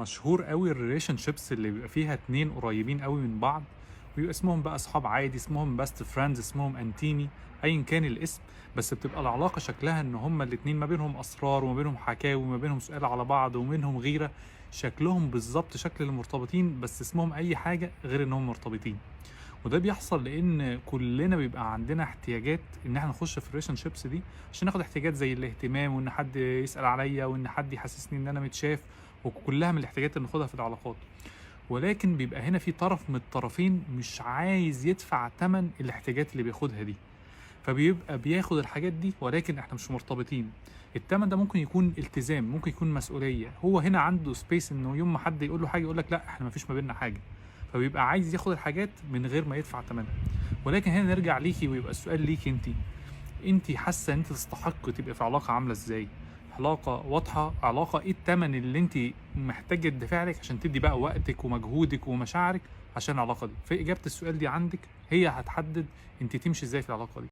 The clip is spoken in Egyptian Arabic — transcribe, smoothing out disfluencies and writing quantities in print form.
مشهور قوي ال relationships اللي بيبقى فيها اتنين قريبين قوي من بعض، ويبقى اسمهم بقى اصحاب عادي، اسمهم best friends، اسمهم انتيمي، ايا كان الاسم، بس بتبقى العلاقة شكلها ان هما الاتنين ما بينهم اسرار وما بينهم حكاوي وما بينهم سؤال على بعض وما بينهم غيره. شكلهم بالظبط شكل المرتبطين، بس اسمهم اي حاجة غير انهم مرتبطين. وده بيحصل لان كلنا بيبقى عندنا احتياجات ان احنا نخش في ال relationships دي عشان ناخد احتياجات زي الاهتمام، وان حد يسال عليا، وان حد يحسسني ان انا متشاف، وكلها من الاحتياجات اللي بناخدها في العلاقات. ولكن بيبقى هنا في طرف من الطرفين مش عايز يدفع ثمن الاحتياجات اللي بياخدها دي، فبيبقى بياخد الحاجات دي ولكن احنا مش مرتبطين. التمن ده ممكن يكون التزام، ممكن يكون مسؤولية. هو هنا عنده space انه يوم ما حد يقول له حاجة يقول لك لا احنا ما فيش ما بيننا حاجة، فبيبقى عايز ياخد الحاجات من غير ما يدفع ثمنها. ولكن هنا نرجع ليكي، ويبقى السؤال ليكي انت، انت حاسه انت تستحق تبقى في علاقة عامله ازاي؟ علاقة واضحه، علاقة ايه الثمن اللي انت محتاجه تدفع لك عشان تدي بقى وقتك ومجهودك ومشاعرك عشان العلاقة دي؟ فاجابه السؤال دي عندك هي هتحدد انت تمشي ازاي في العلاقة دي.